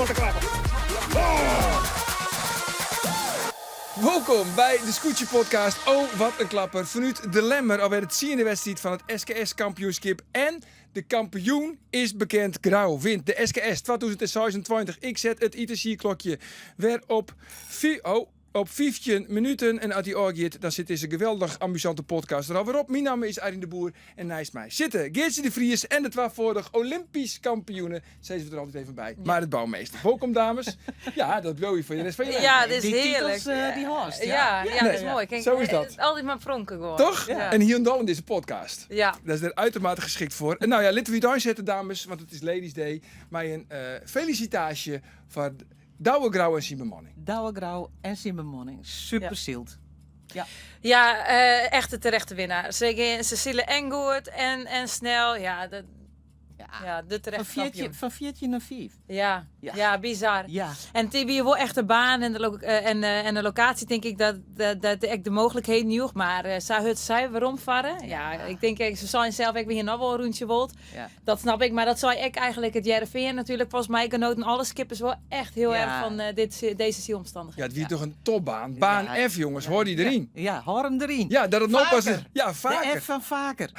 wat in klapper. Oh! Wolkom by de Skûtsje Podcast Oh wat in klapper fanút De Lemmer, alwer de tsiende wedstriid fan it SKS kampioenskip en de kampioen is bekend. Grou wint de SKS 2026. Ik set it itersjierklokje wer op oh, op 15 minuten en as dy ôfgiet, dan sit dizze geweldich amusante podcast der alwer op. Myn namme is Arjen de Boer en neist my sitte Geartsje de Vries en de twafâldich Olympysk kampioene, sizze we der altyd even by, Marit Bouwmeester. Wolkom dames. Ja, dat bliuw je foar de rest fan je leven. Ja, dit is Die hearlik. titels, dy hâldst. Ja, ja, dat is Nee, moai. Kin ik zo is dat. Altyd mar pronke gewoan. Toch? Ja. En hielendal yn dizze podcast. Ja. Dêr is der uitermate geschikt foar. En nou ja, litte we úteinsette dames, want it is Ladies Day, mei in felisitaasje foar Douwe Grou en syn bemanning. Douwe Grou en syn bemanning. Super syld. Ja. Ja, echt de terechte winnaar. Se sile en goed en snel. Ja, dat, ja, de terechte kampioen. Fan 14 nei 5. Ja, Ja. ja, bizar. Ja. En it wie wol echt de baan en de, en de lokaasje, tink ik, dat ek de mooglikheden joech. Mar sa hurd sy weromfarre. Ja, ik tink, se seinen sels ek, we hiene noch wol in rûntsje wold. Ja. Dat snap ik, mar dat sei ek eigentlik it Hearrenfean natuerlik. Folgens my genoten alle skippers wol echt hiel Ja. erch fan dizze sylomstannichheden. Ja, it wie toch in topbaan. Baan Ja. F, jonges, hâld dy deryn. Ja, hâld him deryn. Ja, dat it no pas Faker. Ja, faker. De F fan faker.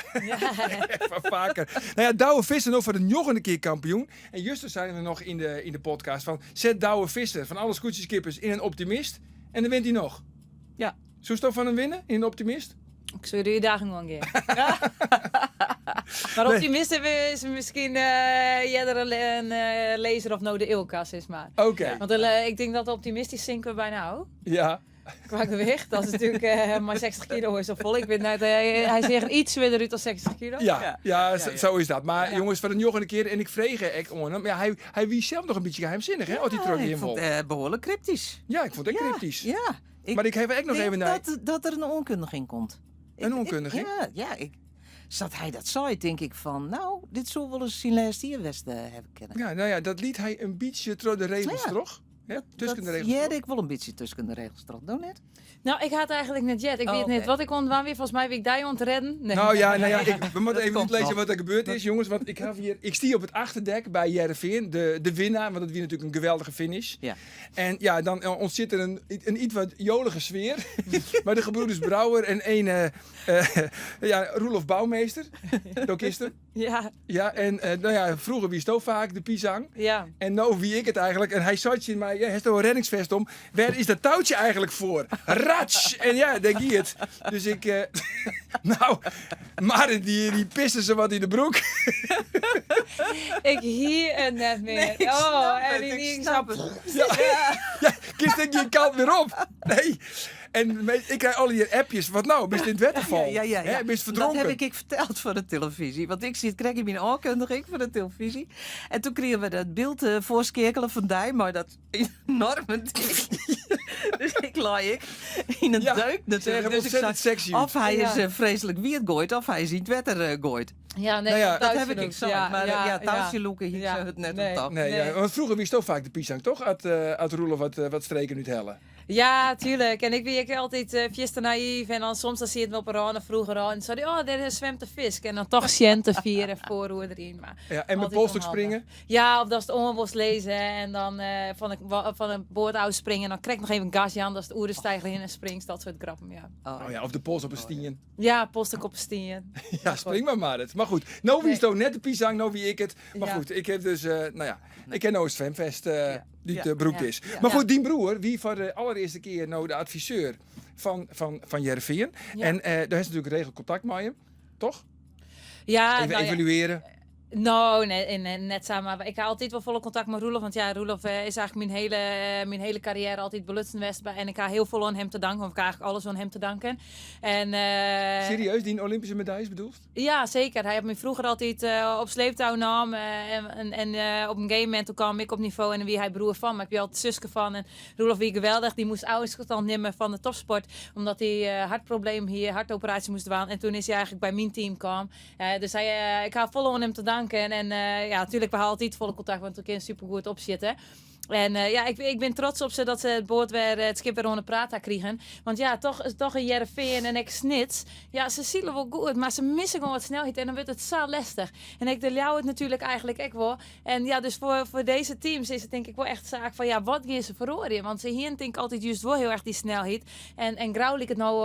F fan faker. Nou ja, Douwe Visser no foar de njoggende kear kampioen. En juster seinen we noch yn de podcast fan set Douwe Visser fan alle skûtsjeskippers yn in optimist en dan wint hy noch. Ja. Soesto fan him winne yn in optimist? Ik soe de útdaging oangean. Mar optimist is miskien earder in Laser of no de Ilka, sis mar. Oké. Want ik tink dat de optimist dy sinke we byna ôf. Ja. Kwa gewicht, dat is natuerlik mei 60 kilo is of folle. Ik wit net, hy seach der yts swierder út as 60 kilo. Ja, ja, sa is dat. Mar jonges, foar de njoggende kear en ik frege ek oan him, ja, hy wie sels noch in bytsje geheimsinnich, hè, as hy trochgean Ik fûn wol. it behoarlik kryptysk. Ja, ik fûn it ek kryptysk. Ja. Ik Mar ik haw ek noch tink even nei dat der in oankundiging komt. In oankundiging? Ja, ja, ik, sa't hy dat sei, tink ik fan, no, dit soe wolris syn lêste jier west hawwe kinne. Ja, no ja, dat liet hy in bytsje troch de regels Ja. troch. Hè, tusken de Dat regels hearde troch. ik wol in bytsje tusken de regels troch, do net? No, ik ha it eigentlik net heard. Ik Oh, wit net oké. wat ik oan it dwaan wie. Folgens my wie ik dy oan it rêden. Nee. Nou ja, nou ja, we moatte Dat even komt útlizze noch. wat der gebeurd is, jonges. Want ik haw hjir, ik stie op it achterdek by Hearrenfean, de winnaar, want dat wie natuerlik in geweldige finish. Ja. En ja, dan ûntstiet der in ietwat jolige sfear. Mei de gebroeders Brouwer en een, ja, Roelof Bouwmeester. Do kenst him? Ja. Ja, en nou ja, froeger wiesto faak de pisang. Ja. En no wie ik it eigentlik. En hy sei tsjin my, ja, hast in reddingsvest om? Wêr is dat toutsje eigentlik foar? Rats! En ja, dêr gie it. Dus ik, nou, Marit dy piste se wat yn de broek. Ik hie it net mear. Nee, ik Oh, snap en it, die ik die snap snap it. Ja, ja, kinst ek gjin kant mear op. Nee. En ik krij allegear appjes. Wat no? Bist yn it wetter fallen? Ja, ja, ja. Hè, bist Dat ferdronken? heb ik ek ferteld foar de televyzje. Want ik siet krekt yn myn ôfkundiging foar de televyzje. En toen krigen we dat byld foarskeakele fan dy mei dat enorme ding. Dus ik lei ek yn in Ja, deuk seach natuerlik. der Dus ik ontzettend sei, sexy út. of hy is Ja. freeslik wiet goaid, of hy is yn it wetter goaid. Ja, nee, Nou ja, op Dat touwtje heb ik lûken. sein. Ja, Mar ja, ja, touwtje ja. lûke hie Ja, se it net nee. op tocht. Nee, ja, Nee. want froeger wiesto faak de pisang, toch? At Roelof wat streken úthelle. Ja, tuurlijk. En ik wie ek altyd fierste nayf. En dan soms dan sieten we op 'e râne froeger al. En dan sei hy, oh, dêr swimt de fisk. En dan toch sjen te fier en foaroer deryn. Mar Ja, en met altyd polstok onhandig. springen? Ja, of datst oan wolst lizze en dan fan de boat ôf springen. En dan krekt noch even gas jaan, datst oer de steiger hinne springst. Dat soart grappen, ja. Oh ja, of de pols op in stien. Ja, polstok op in stien. Ja, spring mar Marit. Mar goed, no wiesto net de pisang, no wie ik it. Mar Ja. goed, ik ha dus, no ja, ik ha no in swimfest dy't Ja. brûkt Ja. is. Ja. Mar goed, dyn broer wie foar de allerearste kear no de adviseur fan Hearrenfean. Ja. En dêr hast natuerlik regeld kontakt mei him, toch? Ja, Even nou ja. evaluearje. No, nee, nee, net sa, mar ik ha altyd wol folle kontakt mei Roelof. Want ja, Roelof is eigentlik myn hiele karriêre altyd belutsen west. En ik ha hiel folle oan him te danken, of ik ha eigentlik alles oan him te danken. En, Serieus, dyn Olympyske medaljes bedoelst? Ja, seker. Hy hat my froeger altyd op sleeptou naam. En op in gegeven momint toen kaam ik op nivo en dan wie hy broer fan, mar ik wie altyd suske fan. En Roelof wie geweldich, dy moast ôfstân nimme fan de topsport, omdat hy hartproblemen hie, hartoperaasje moast dwaan. En toen is hy eigentlik by myn team kaam. Dus hy, ik ha folle oan him te danken. bedanken. En ja, natuurlijk, we hawwe altyd folle kontakt, want we kinne supergoed opsjitte. En ja, ik bin trots op se dat se it boat wer, it skip wer oan de praat ha krigen. Want ja, toch, toch in Hearrenfean en ek Snits. Ja, se sile wol goed, mar se misse gewoan wat snelheid en dan wurdt it sa lestich. En ek de Ljouwert natuerlik eigentlik ek wol. En ja, dus foar dizze teams is it tink ik wol echt saak fan ja, wat gean se feroarjen? Want se hienen tink ik altyd just wol hiel erch dy snelheid. En Grou liket no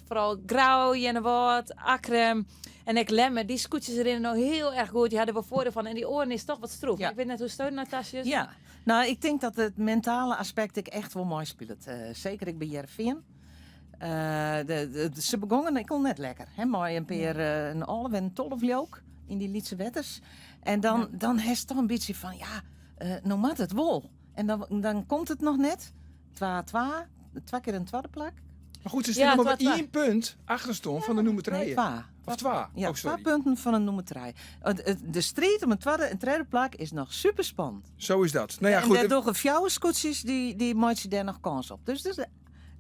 foaral Grou, Earnewâld, Akkrum en ek Lemmer, dy skûtsjes rinne no hiel erch goed. Dy ha der wol foardiel fan. En dy oaren is toch wat stroef. Ja. Ik wit net hoe'tsto der nei ta sjochst. Ja, no ik tink dat it mentale aspekt ek echt wol meispilet. Seker ek by Hearrenfean. Se begongen ek al net lekker, hè, mei in pear, in 11 en in 12 leau 'k yn dy lytse wetters. En dan, dan hast toch in bytsje fan, ja, no moat it wol. En dan komt it noch net. Twa, twa, twa kear in twadde plak. Mar goed, se steane mar op ien punt achterstân fan de nûmer Nee, trije. twa. Of twa? Ja, Oh, sorry. twa punten fan de nûmer trije. De striid om it twadde en tredde plak is noch superspannend. Zo is dat. Nou ja, En goed. dêr dogge fjouwer skûtsjes, dy meitsje dêr noch kâns op. Dus dat is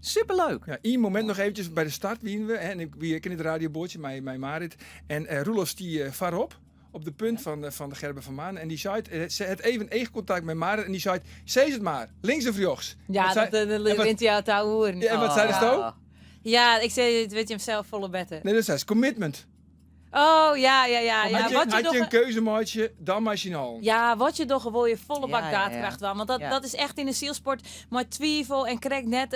superleuk. Ja, ien momint noch eventjes. By de start wiene we. Hè, en ik wie ek yn it radioboatsje mei Marit. En Roelof stie foarop. Op de punt fan de Gerben van Maan. En dy sei, se hat even eachkontakt mei Marit. En dy sei, sis it mar, links of rjochts? Ja, Wat sei- dat, en wat- rint jou touw oer. Ja, en wat sei do? Ja, ik sei, it wit jim sels folle better. Nee, dat sei commitment. Oh, ja, ja, ja. Ja, As je, wat je as je dogge- in keuze meitsje, dan mei syn allen. Ja, wat je dogge wol je folle bak daadkracht dwaan. Want dat is echt yn de sylsport mei twivel en krekt net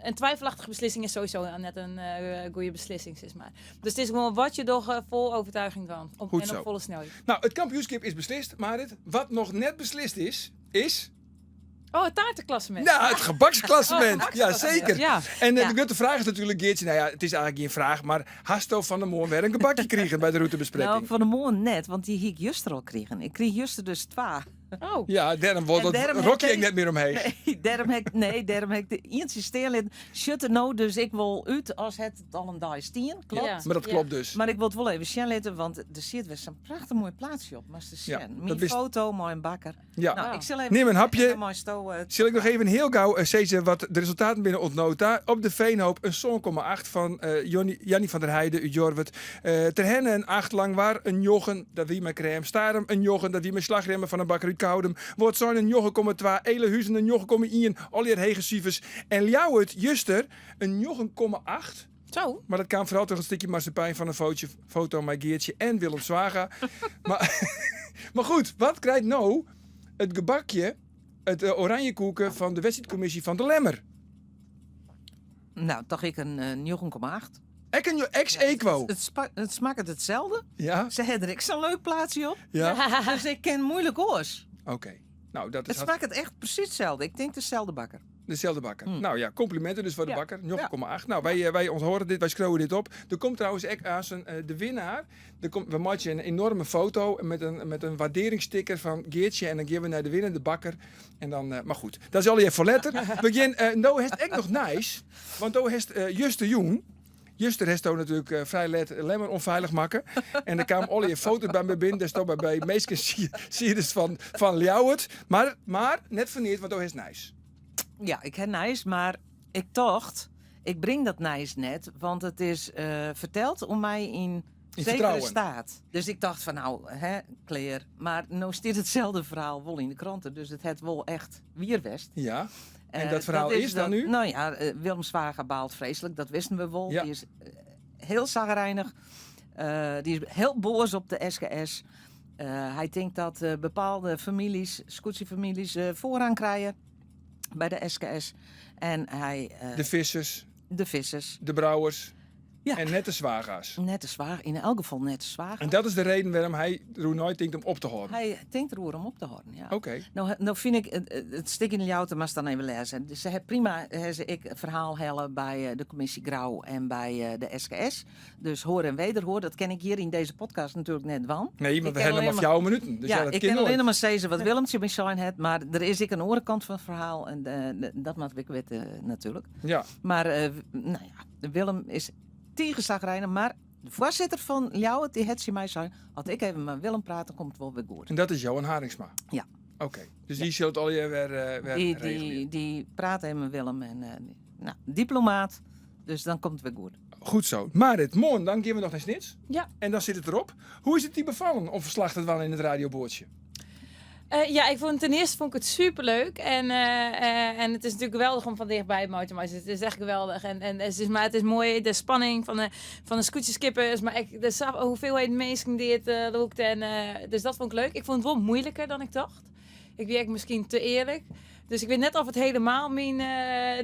en twivelachtige beslissing is sowieso net in goede beslissing, sis mar. Dus it is gewoan wat je dogge, fol overtuiging dwaan. Goed En zo. op folle snelheid. Nou, it kampioenskip is beslist, Marit. Wat noch net beslist is, is... Oh, it taarteklassement. Nou, it gebaksklassement. Oh, gebaksklassement. Ja, seker. Ja. En Ja. de grutte fraach is natuerlik, Geartsje, nou ja, it is eigentlik gjin fraach, mar hasto fan 'e moarn wer in gebakje krigen by de rûtebesprekking? Nou, fan 'e moarn net, want dy hie ik juster al krigen. Ik krige juster dus twa. Oh. Ja, dêrom wol En dat dêrom rokje ha ek ik net mear omheech. Nee, dêrom ha ik, nee, dêrom ha ik de ientsje stean litten. Sjocht der no dus ek wol út as hat it al in dei stien. Klopt. Ja. Mar dat klopt dus. Mar ik wol it wol even sjen litte, want der sit wer sa'n prachtich moai plaatsje op. Moatst ris Ja, sjen. dat Myn wist- foto mei in bakker. Ja. Nou, ik sil even Nim in hapje. en dan meisto, Sil ik noch even hiel gau sizze wat de resultaten binne oant no ta. Op de Veenhoop in 7,8 fan Jonny, Janny van der Heijden út Jorwert. Terherne in 8, Langwar in njoggen, dat wie mei krêm. Starum in njoggen, dat wie mei slachrjemme fan in bakker út Koudum. Wâldsein in 9,2, Ealahuzen in 9,1, allegear hege sifers. En Ljouwert juster in 9,8. Zo. Mar dat kaam foaral troch it stikje marsepein fan in foto mei Geartsje en Willem Zwaga. Mar goed, wat krijt no it gebakje, it oranjekoeke fan de wedstriidkommisje fan de Lemmer? Nou, toch ek in 9,8. Ek in ex aequo. It smakket itselde. Ja. Se ha der ek sa'n leuk plaatsje op. Ja. Dus ik kin moeilik oars. Oké. Nou, dat is It smakket echt presys itselde. Ik tink deselde bakker. Deselde bakker. Nou ja, komplimenten dus foar de bakker. 9,8. Nou, wy ûnthâlde dit, wy skriuwe dit op. Der komt trouwens ek aanst de winnaar. Der komt, we meitsje in enoarme foto met in waardearringssticker fan Geartsje. En dan gean we nei de winnende bakker. En dan, mar goed, dat is allegear foar letter. We gean, no hast ek noch nijs. Want do hast justerjûn, juster hast do natuerlik frij let Lemmer ûnfeilich makke. En der kamen allegear foto's by my binnen. Dêr sto by minsken siedest fan Ljouwert. Mar net foar neat, want do hast nijs. Ja, ik ha nijs, mar ik tocht, ik bring dat nijs net, want it is ferteld oan my yn Yn sekere fertrouwen. staat. Dus ik tocht fan nou, hè, klear. Mar no stiet itselde ferhaal wol yn de krante, dus it hat wol echt wier west. Ja, en dat ferhaal is dan nu? Nou ja, Willem Zwaga baalt freeslik, dat wisten we wol. Ja. Dy is hiel sagrijnich. Dy is hiel boas op de SKS. Hy tinkt dat bepaalde famyljes, skûtsjefamyljes, foarrang krije by de SKS. En hy, De vissers. De vissers. De brouwers. Ja. En net de Zwaga's. Net de Zwaga, yn elk gefal net de Zwaga. En dat is de reden wêrom hy deroer neitinkt om op te hâlden? Hy tinkt deroer om op te hâlden, ja. Oké. No, no fyn ik it stik yn de Ljouwerter moatst dan even lêze. Se ha prima, ha se ek ferhaal helle by de kommisje Grou en by de SKS. Dus hoor en wederhoor, dat kin ik hjir yn dizze podcast natuerlik net dwaan. Nee, want Ik we kin hawwe noch mar allinne fjouwer minuten. Dus Ja, ja, dat ik kin kin noait. allinne mar sizze wat Willem tsjin my sein hat, mar der is ek in oare kant fan it ferhaal en dat moat ik witte natuerlik. Ja. Mar nou ja, Willem is tige sagrijnich, mar de foarsitter fan Ljouwert dy hat tsjin my sein, as ik even mei Willem praat, dan komt it wol wer goed. En dat is Johan Haringsma? Ja. Oké, dus dy sil it allegear wer Dy regelje. praat even mei Willem en nou, diplomaat, dus dan komt it wer goed. goed zo. Marit, moarn dan gean we noch nei Snits. Ja. En dan sit it derop. Hoe is it dy befallen om ferslach te dwaan yn it radioboatsje? Ja, ik vond ten eerste vond ik het superleuk. En het is natuurlijk geweldig om van dichtbij mei te meitsjen. Het is echt geweldig. En het is, maar het is mooi, de spanning van de skûtsjeskippers. Maar ik, de hoeveelheid mensen die het lûkt. En dus dat vond ik leuk. Ik vond het wel moeilijker dan ik dacht. Ik werk misschien te eerlijk. Dus ik weet net of het helemaal mijn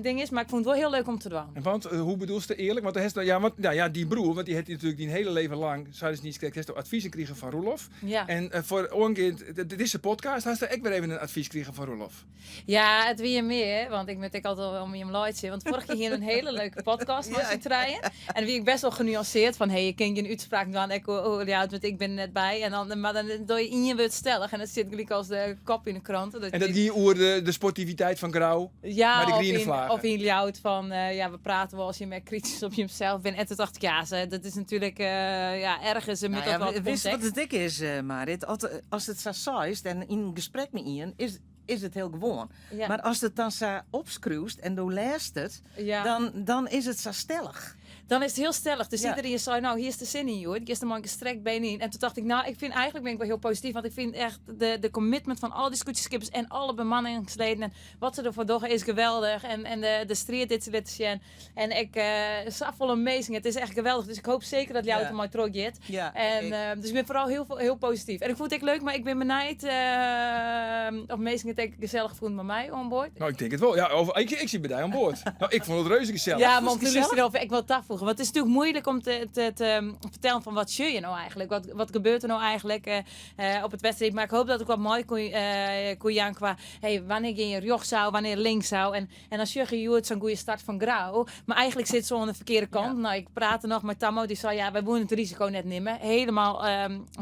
ding is. Maar ik vond het wel heel leuk om te doen. En want, hoe bedoel je eerlijk? Want, hij ja, want nou ja, die broer, want die heeft natuurlijk die hele leven lang, zou dus niet krijgt, heeft advies gekregen van Roelof. Ja. En voor oangeand, dit is de podcast, hij heeft ook weer even een advies gekregen van Roelof. Ja, het wie meer, want ik moet ik altijd wel om je laatje. Want vorige keer hier een hele leuke podcast was ja. draaien. En wie ik best wel genuanceerd van, hey, je kunt je een uitspraak doen, ik, oh, ja, want ik ben er net bij. En dan, maar dan doe je in je woord stellig en dat zit gelijk als de kop in de krant. Dat en dat die oer de sportiviteit van Grou, ja, maar de of groene in, vlaggen. of in Ljout van, ja, we praten wel als je meer kritisch op jezelf bent. En toen dacht ik, ja, ze, dat is natuurlijk, ja, ergens met Nou dat ja, wat wist wat context. het dik is, Marit? Als het zo saai is en in gesprek met iemand is, is het heel gewoon. Ja. Maar als het dan zo opschroest en du leest het, Ja. dan is het zo stellig. Dan is het heel stellig. Dus Ja. iedereen zei, nou, hier is de zin in, joh. Ik is de man gestrekt been in. En toen dacht ik, nou, ik vind eigenlijk ben ik wel heel positief. Want ik vind echt de commitment van al die skûtsjeskippers en alle bemanningsleden en wat ze ervoor doen is geweldig. En de street dit ze zien. En ik, vol amazing. Het is echt geweldig. Dus ik hoop zeker dat jou Ja. het mooi terug gaat. Ja, En, dus ik ben vooral heel, heel positief. En ik vond het echt leuk, maar ik ben benieuwd of mensen het ook gezellig vonden met mij on board. Nou, ik denk het wel. Ja, over, ik zit bij jou aan boord. Nou, ik vond het reuze gezellig. Ja, maar om te gezellig? luisteren of ik wil toevoegen. Want het is natuurlijk moeilijk om te vertellen van wat zie je nou eigenlijk? Wat gebeurt er nou eigenlijk op het wedstrijd? Maar ik hoop dat ik wat mooi kon aan qua hey, wanneer ging je rechts zou, wanneer links zou. En als je je zo'n goede start van Grou. Maar eigenlijk zit ze aan de verkeerde kant. Ja. Nou, ik praatte nog met Tammo, die zei ja, wij moeten het risico net nemen. Helemaal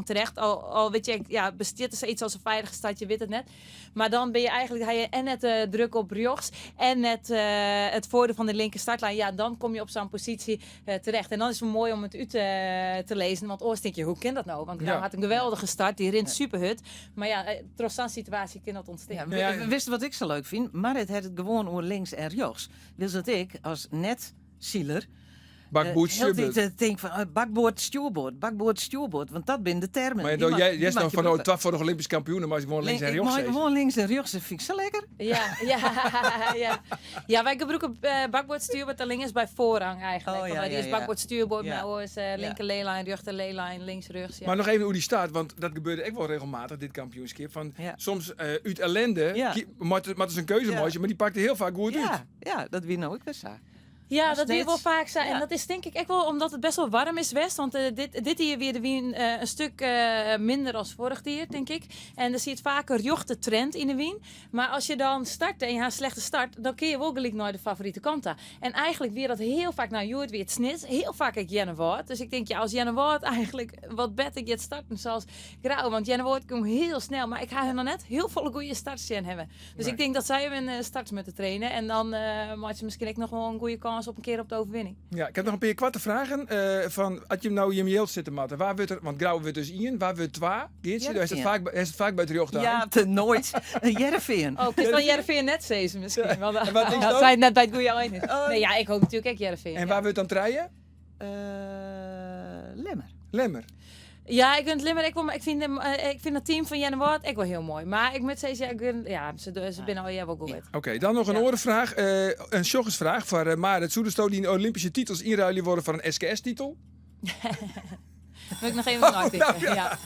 terecht. Al weet je, ja, besteedt er iets als een veilige stad, je weet het net. Maar dan ben je eigenlijk, ga je en net druk op rechts en net het voordeel van de linker startlijn. Ja, dan kom je op zo'n positie terecht. En dan is het mooi om het uit te lezen. Want oors denk je, hoe kan dat nou? Want Grou Ja. had een geweldige start, die rint superhut. Maar ja, trots zo'n situatie kan dat ontstaan. Ja, Ja, ja. Wist je wat ik zo leuk vind? Marit had het gewoon oer links en rechts. Wil dat ik als net zieler Bakboord, heel stuurboord. tijd denk van bakboord, stuurboord, bakboord, stuurboord. Want dat zijn de termen. Maar Die jij, jij die is mag nog je van oh, gebruiken. twaalf voor de Olympisch kampioenen, maar als ik gewoon links en Ik rechts mag zeg. Gewoon links en rechts, dat vind ik zo lekker. Ja. Ja, wij gebruiken bakboord, stuurboord alleen is bij voorrang eigenlijk. Oh, Van, ja, die ja, is ja. bakboord, stuurboord, Ja. maar is linker leelijn, rechter leelijn, links, rechts. Ja. Maar nog even hoe die staat, want dat gebeurde echt wel regelmatig, dit kampioenschap. Van Ja. soms uit ellende, Ja. maar het is een keuze, Ja. maar die pakte heel vaak goed uit. Ja, ja, dat wie nou ook weer zo. Ja, Maar dat weer wel steeds. vaak zijn. En Ja. dat is denk ik echt wel omdat het best wel warm is West. Want dit hier weer de wien een stuk minder als vorig jaar, denk ik. En dan zie je het vaker jochte trend in de wien. Maar als je dan start en je hebt een slechte start, dan kun je wel gelijk naar de favoriete kant aan. En eigenlijk weer dat heel vaak naar Joert weer het Snits. Heel vaak ik Jenne Ward. Dus ik denk, ja, als Jenne Ward eigenlijk wat beter gaat starten zoals Grou. Want Jenne Ward komt heel snel. Maar ik ga hun nog net heel veel goede starts zien hebben. Dus Nee. ik denk dat zij hem in starts moeten trainen. En dan maakt ze misschien ook nog wel een goede kans op een keer op de overwinning. Ja, ik heb nog een paar korte vragen. Van, had je hem nou in je zitten, Matten? Waar wordt er, want Grou wordt dus Ian, waar wordt Twa? Geertje, daar is het Jereveen. vaak, bij- is het vaak bij het Rjocht aan. Ja, te nooit. Jereveen. Oh, kun je dan Jereveen net zezen misschien? Want En wat denk je dat dan? zij het net bij het goede eind is. Oh. Nee, ja, ik hoop natuurlijk ook Jereveen. En ja. waar wordt dan Treien? Lemmer. Lemmer. Ja, ik vind Limmer, ik, wel, maar ik vind, hem, ik vind het team van Jenne Ward echt wel heel mooi. Maar ik moet zeggen, ja, ik ben, ja, ze binnen al ja wel goed. Oké, dan nog een Ja. orenvraag. Een sjoggersvraag voor Marit Soedesto die Olympische titels inruilen worden voor een SKS-titel. Moet ik nog even nadenken? nou ja. ja.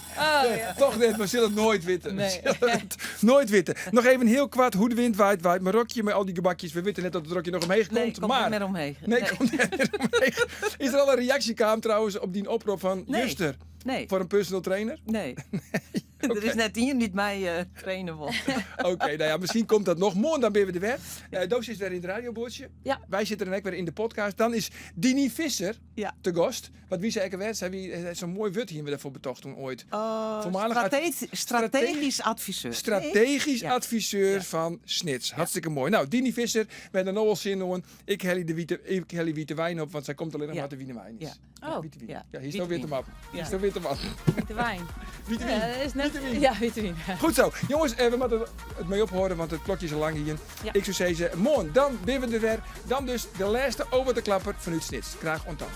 Oh, ja. Toch net, we zullen het nooit weten. We Nee. zullen het nooit weten. Nog even heel kwart hoe de wind waait, waait mijn rokje met al die gebakjes. We weten net dat het rokje nog omheen Nee, komt, komt maar... niet meer omheen. Nee, komt net meer omheen. Is er al een reactie trouwens op die oproep van Nee. Juster Nee, voor een personal trainer? nee. Er is net iemand die mij trainen wil. Oké, nou ja, misschien komt dat nog. Morgen dan ben we er weer. Doos is weer in het radioboordje. Ja. Wij zitten dan ook weer in de podcast. Dan is Dini Visser Ja. te gast. Wat wie zei ik er Zij wie zo'n mooi wut hier we daarvoor betocht toen ooit. Oh, Voormalig strategisch adviseur. Strategisch Ja. adviseur Ja. van Snits. Hartstikke mooi. Nou, Dini Visser met een Noel zin in. Ik hel de witte, ik hel witte wijn op, want zij komt alleen nog Ja. maar de wiene wijn is. Ja. Oh, Wiete wyn. Ja, Ja, hier is no wiete witte man. Hier is Ja. no witte man. Wiete wyn. Wiete wyn. Ja, dat is net, Wiete wyn. Ja, wiete wyn. Goed zo. Jongens, we moeten het mee ophoren, want het klokje is al lang hier. Ja. Ik zou zeggen, morgen, dan ben we er weer. Dan dus de laatste over de klapper vanuit Snits. Graag ontvangen.